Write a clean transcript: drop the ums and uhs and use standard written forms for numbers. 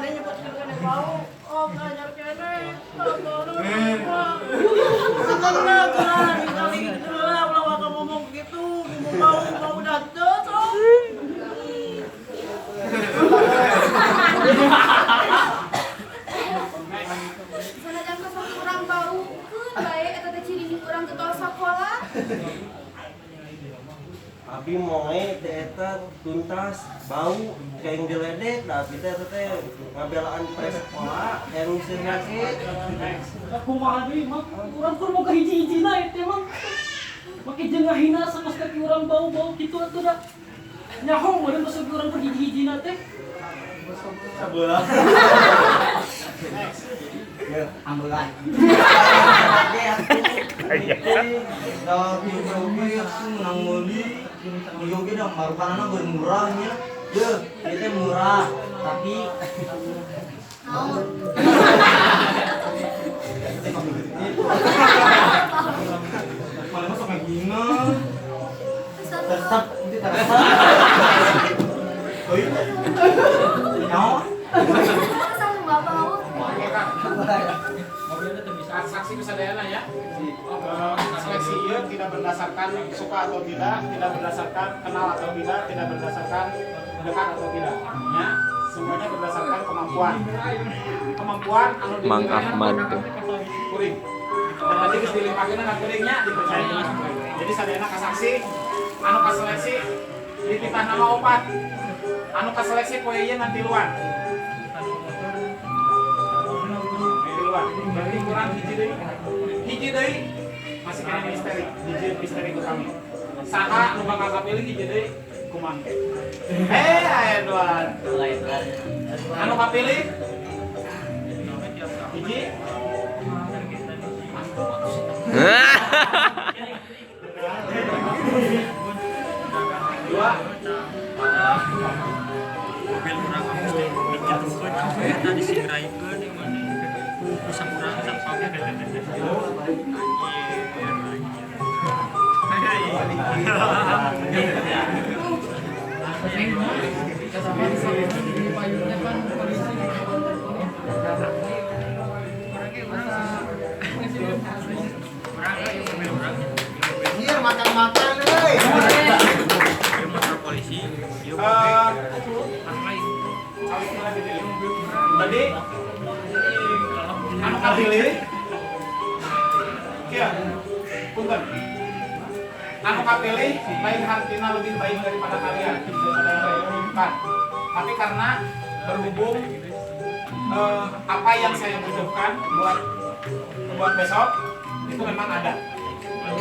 Tadi nyebutkeun keneh bau. Oh, anyar keneh. Sebenarnya geura ningali gitu lah, ulah waka ngomong gitu, ngomong bau bau dah teu sok. Sanajan kosong urang bau, keun bae eta teh ciri urang getol sakola. Abi moe teh eta tuntas bau kayak diledek da abi teh eta teh ngabelaan pre sekolah kayak ngusir ge. Kumaha deui mah urang kur boga hiji-hijina eta mah. Make jeung ngahina sanes kaki urang bau-bau kitu atuh da. Nyaho meureun masuk urang kur hiji-hijina teh. Sabelah. Ambelan. Da kieu aku menang meuli. Ieu ge da marukanana beuh murah nya. Yeuh, ieu teh murah, tapi Naon? Mana mah sok ngagina. Tetep itu tetep. Euy. Nyaho. Asal bau. Saksi bisa dayana ya. Seleksi ieu tidak berdasarkan suka atau tidak, tidak berdasarkan kenal atau tidak, tidak berdasarkan dekat atau tidak. Ya, semuanya berdasarkan kemampuan. Kemampuan anu Mang Ahmad tuh. Kuring. Dan tadi geus dilimpahkeun ka kuringnya dipercaya ka kuring. Jadi sadayana ka saksi anu kaseleksi dititah nama opat. Anu kaseleksi poe ieu ngan tiluan. Tiluan. Berarti kurang hiji deui. Hiji deui masih kena misteri. Hiji misteri ku kami. Saha nu bakal kapilih hiji deui kumaha? Edward. Anu kapilih hiji dua. Mobil urang kamu teh dijatuhkeun kamu eta disingraikeun ieu mah ku samurang satpam. Anjir makan-makan euy. Ieu motor polisi, ieu Tadi anu kapilih kieu punten. Anu kapilih lain hartina lebih baik daripada kalian, daripada yang lain. Bukan. Tapi karena berhubung apa yang saya butuhkan buat besok itu memang ada.